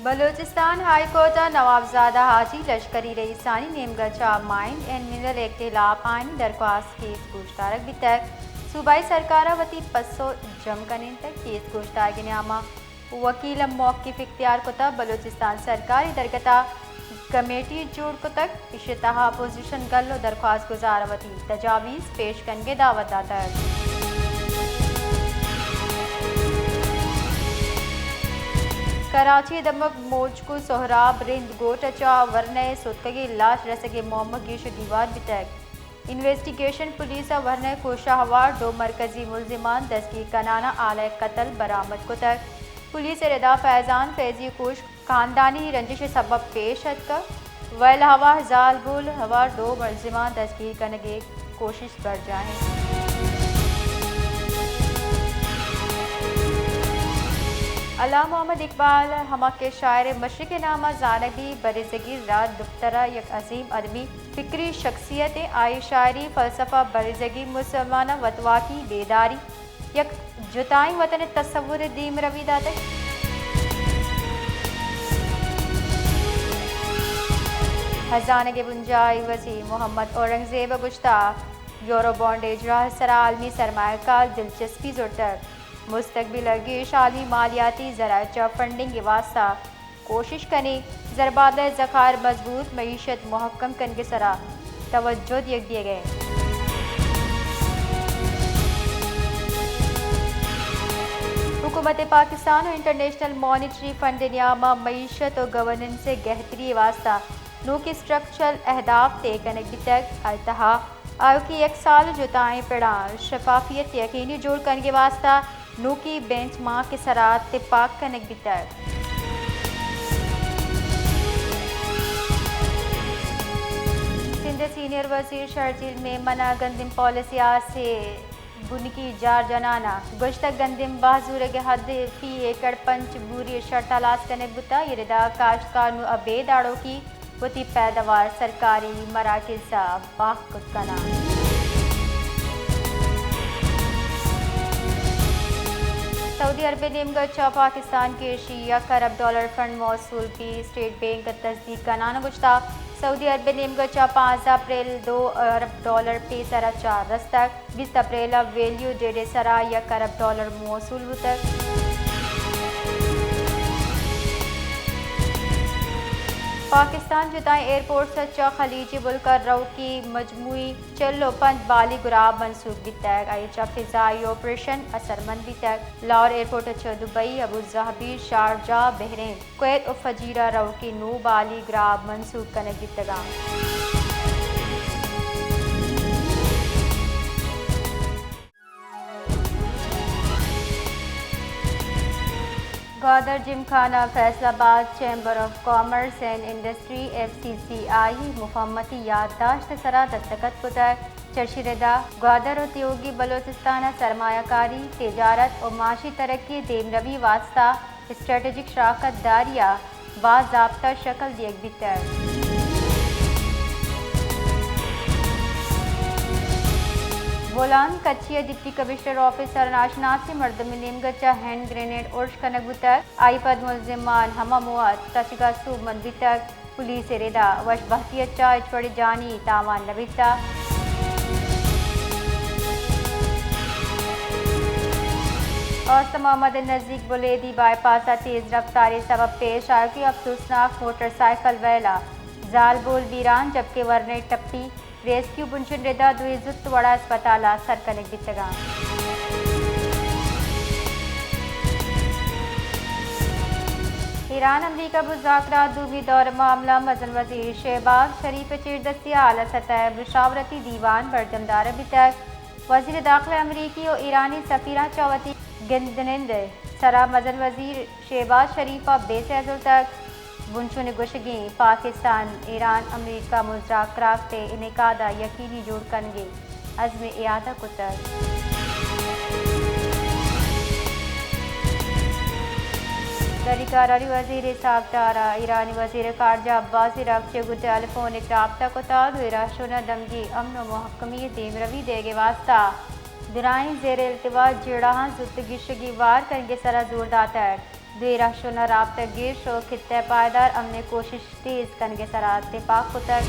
Balochistan high court ء نوابزادہ حاجی لشکری رئیسانی نیمگ ء چہ مائن اینڈ منرل ایکٹ ء ہلاپ آئینی درخواست کیس گوشدارگ بیتگ۔ صوبائی سرکار ء وتی پسو جم کنینتگ۔ کیس گوشدارگ ء نیام ء وکیل ء موقف اختیار کتگ۔ بلوچستان سرکار ء درگت ء کمیٹی جوڑ کتگ۔ ایشی ء تہا اپوزیشن گل ء درخواست گزار ء وتی تجاویز پیش کنگ ء دعوت داتگ۔ کراچی ء دمگ موچکو سہراب رند گوٹ ء چہ ورنہ ء ستکگیں لاش رسگ ء معمہ گیش ء گیوار بیتگ۔ انویسٹیگیشن پولیس ء ورنہ ء کوش ء ہوار دو مرکزی ملزمان دستگیر کنان ء آلہ ء قتل برآمد کتگ۔ پولیس ء ردا فیضان فیضی ء کوش خاندانی رنجش ء سبب پیش اتکگ۔ ویل ہوار زالبول ہوار دو ملزمان دستگیر کنگ ء کوشش برجاہ انت۔ علامہ محمد اقبال ہما کہ شاعر مشرق ء نام ء زانگ بیت، برزگی رد دپتر ء یک عظیم ادبی فکری شخصیت ء۔ آئی شاعری، فلسفہ، برزگی مسلمان ء وتواکی، بیداری، یک جتائیں وطن ء تصور ء دیمروی داتگ۔ ہزانگ ء بنجاہی وزیر محمد اورنگزیب ء گوشتگ، یورو بانڈ ء اجراہ ء سرا عالمی سرمایہ کار دلچسپی زرتگ۔ مستقبل ء گیش عالمی مالیاتی ذرائع چہ فنڈنگ ء واستہ کوشش کنیں، زربادلہ ء ذخائر مضبوط، معیشت مہکم کنگ ء سرا توجہ دیگ بیگ ء انت۔ حکومت پاکستان ء انٹرنیشنل مانیٹری فنڈ ء نیام ء معیشت ء گورننس ء گہتری ء واستہ نوکیں اسٹرکچرل اہداف طے کنگ بیتگ۔ آئی تہا آیوکیں یک سال ء جتائیں پڑاں شفافیت یقینی جوڑ کنگ ء واستہ نوکیں بینچ مارک ء سرا تپاک کنگ بیتگ۔ سندھ ء سینئر وزیر شرجیل میمن ء گندم پالیسی ء سے بنکی جار جنان ء گوشتگ، گندم بہا زورگ ء حد فی ایکڑ پنچ بوری ء شرط ہلاس کنگ بوتگ، اے ردا کاشتکار نوں ابید آڑوکی وتی پیدوار سرکاری مراکز ء بہا کت کناں۔ سعودی عرب ء نیمگ ء چہ پاکستان گیشی یک ارب ڈالر فنڈ موصول بی، اسٹیٹ بینک ء تصدیق کنان ء گوشتگ، سعودی عرب ء نیمگ ء چہ پانزدہ اپریل دو ارب ڈالر پیسر ء چار رستگ۔ بیست اپریل ء ویلیو ڈیڈ ء سرا یک ارب ڈالر موصول بوتگ۔ پاکستان جتائیں ایئرپورٹس ء چہ خلیجی ملک ء روکی مجموعی چل ء پنچ بالی گراب منسوخ بیتگ، آئی چہ فضائی آپریشن اثرمند بیتگ۔ لاہور ایئرپورٹ ء چہ Dubai, Abu Dhabi, Sharjah, Bahrain, Kuwait و فجیرہ روکی نو بالی گراب منسوخ کنگ بیتگاں۔ گوادر جمکانہ Faisalabad chamber of commerce and industry, F C C I, مفاہمتی یادداشت سرا دستخط کتگ۔ چرشی ردا گوادر و تیوگی بلوچستان سرمایہ کاری، تجارت و معاشی ترقی دیمروی واسطہ اسٹریٹجک شراکت داری ء باضابطہ شکل دیگ بیتگ۔ بولان کچھی ء ڈپٹی کمشنر آفیسر ء ناشناسیں مردم ء نیمگ ء چہ ہینڈ گرینیڈ ارش کنگ بوتگ، آئی پد ملزمان ہما مواد تچگ ء سوبمند بیتگ۔ پولیس ء ردا وش بہتی ء چہ ہچ وڑیں جانی تاوان نہ بیتگ۔ اوست محمد ء نزیک بلیدی بائی پاس ء تیز رفتاری سبب پیش آیوکیں افسوسناک موٹر سائیکل ویل ء زالبول بیران، جبکہ ورنائیں ٹپی ریسکیو بنشن ردا دوئیں زوت وڑا اسپتال ء سر کنگ بیتگاں۔ ایران امریکہ مذاکرات دومی دور معاملہ، مزن وزیر شہباز شریف چیردستی اعلی سطح مشاورتی دیوان برجم دارگ بیتگ۔ وزیر داخلہ امریکی و ایرانی سفیراں چہ وتی گندنند سرا مزن وزیر شہباز شریف ء بیسہ زرتگ۔ بنشون گوشگیں پاکستان ایران امریکہ مذاکرات ء انعقاد ء یقینی جوڑ کنگ ء عزم اعادہ کتگ۔ دری کارانی وزیر اسحاق ڈار ء ایرانی وزیر خارجہ عباس عراقچی گوں ٹیلی فونک رابطہ کتگ۔ دوئیں رہشوناں دمگی امن و مہکمی ء دیمروی دیگ ء واستہ درائیں زیر التوا جیڑہاں زوت گیشگی وار کنگ ء سرا زور داتگ۔ دوئیں رہشوناں رابطہ گیش ءُ خطہ ءِ پائیدار امن ءِ کوشش تیز کنگ ءِ سرا تپاک کتگ۔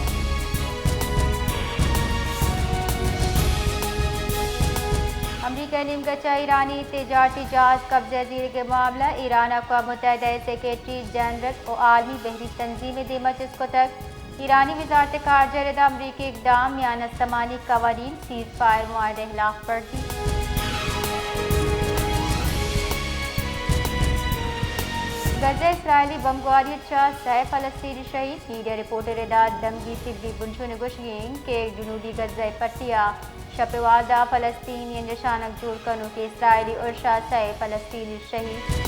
امریکہ ءِ نیمگ ءَ چہ ایرانی تجارتی جہاز قبضہ ءِ زیرگ ءِ معاملہ، ایران ءَ اقوام متحدہ ءِ سیکرٹری جنرل ءُ عالمی بحری تنظیم ءِ دیما چست کتگ۔ ایرانی وزارت خارجہ ءِ ردا امریکی اقدام میان استمانی قوانین، سیز فائر معاہدہ ءِ ہلاف ورزی۔ غزہ ءَ اسرائیلی بمبگواری ءَ چہ سئے فلسطینی شہید، میڈیا رپورٹ ءِ ردا دمگی طبی بنشون ءِ گوشگ انت کہ جنوبی غزہ ءِ پٹی ءَ شپ ءِ وہدا فلسطینی ءِ نشانگ جوڑ کنوکیں اسرائیلی ارش ءَ سئے فلسطینی شہید۔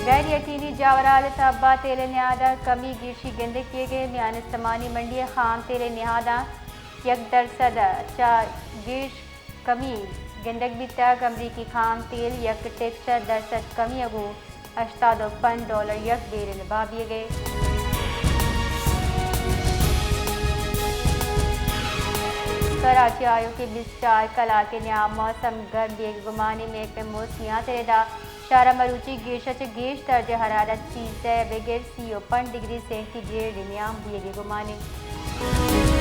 غیر یقینی جاورھال ءِ سبب ءَ تیل ءِ نہاداں کمی، گیشی گندگ بیگ ءَ، میان استمانی منڈی ءِ خام تیل ءِ نہاداں یک درسد ءَ چہ گیش کمی گندگ بیتگ۔ امریکی خام تیل یک ٹیپ چہ درسد کمی ءَ گوں ہشتاد ءُ پنچ ڈالر یک بیرل ءَ بہا بیگ ءَ۔ کراچی ءَ آیوکیں بیست چار کلاک ءِ نیام موسم گرم بیگ ءِ گمان انت۔ محکمہ موسمیات ءِ ردا شہر ءَ مروچی گیش ءَ چہ گیش درجہ حرارت سیزدہ ءَ بگر سی ءُ پنچ ڈگری سینٹی گریڈ ءِ نیام بیگ ءِ گمان انت۔